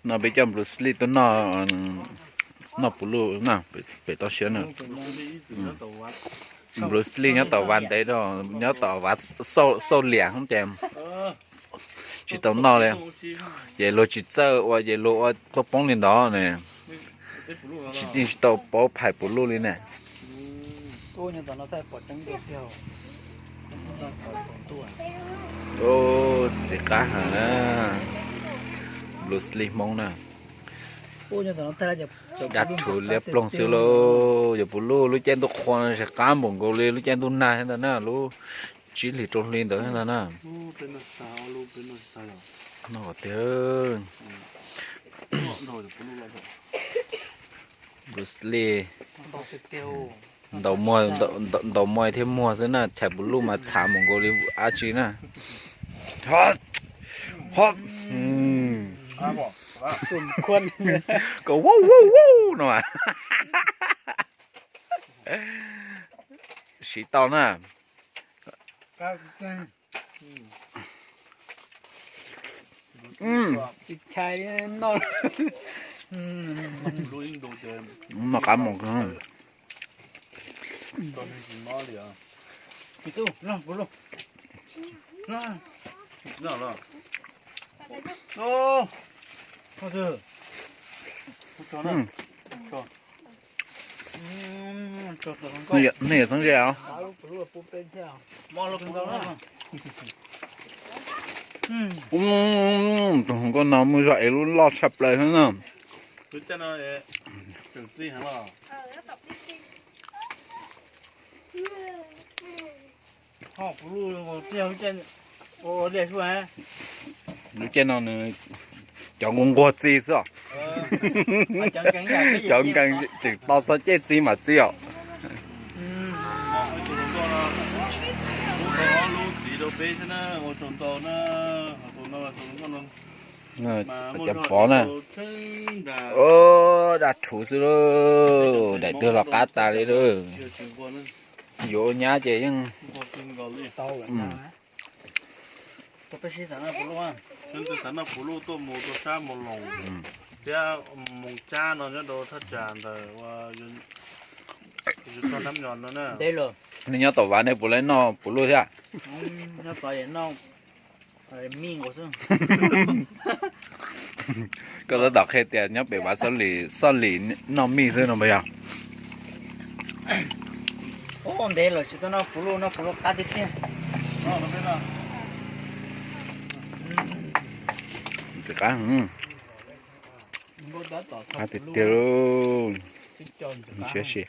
No peb coj Bruce Lee tuaj noj, noj puv luj na, pem toj siab na. Bruce Lee nyob tom vaj ntev rau, nyob tom vaj xauj liam hoob ces tsis tau noj li. Ces luag tsis txawj ua ces luag ua tuaj poob li ntawd ne. Tsis, yeej tsis tau paub phais puv luj li ne. Txiv qab heev na. Bruce Lee Hmoob na. Dab rhuv liab ploog xwb lauj. Yog puv luj lub caij ntuj qhua no tsis qab npaum nkaus li lub caij ntuj nag thiab ntag na, lub tsib hlis rau hli ntawd thiab ntag na. No tiag. Bruce Lee ntaus muag, ntaus muag thiab muag xwb na, phais puv luj mas txhav npaum nkaus li dab tsi na. Hop, hop. Kom wow wow wow no. Siv tau na. Noj qab mus. Nej yog txheeb ze os. Tus hluas nkauj no muaj zog es lub loj tshaj plaws xwb na. Lub caij no nws cov nquag nquag txi xwb os. Cov nkees tseem tau txog caij txi mam txi os. Cov pov na. Dab rhuv xwb lauj, daim twg los qab tas li lauj. Yuav nyab ces yeej. Noj puv luj tuaj mus rau sab Moo Loos thiab Moo Tsab no nyob rau thaj tsam ntawm ua yus txog Nab Nyos no na. Nej nyob tom Vav nej puas laib noj puv luj thiab? Koj tab tom qhia tias nyob pem Vav Xoj Lim noj mij xwb no puas yog? Ntev lawm tsis tau noj puv luj, noj puv luj qab tiag tiag. Ntxim qab, qab tiag tiag lauj. Siab si.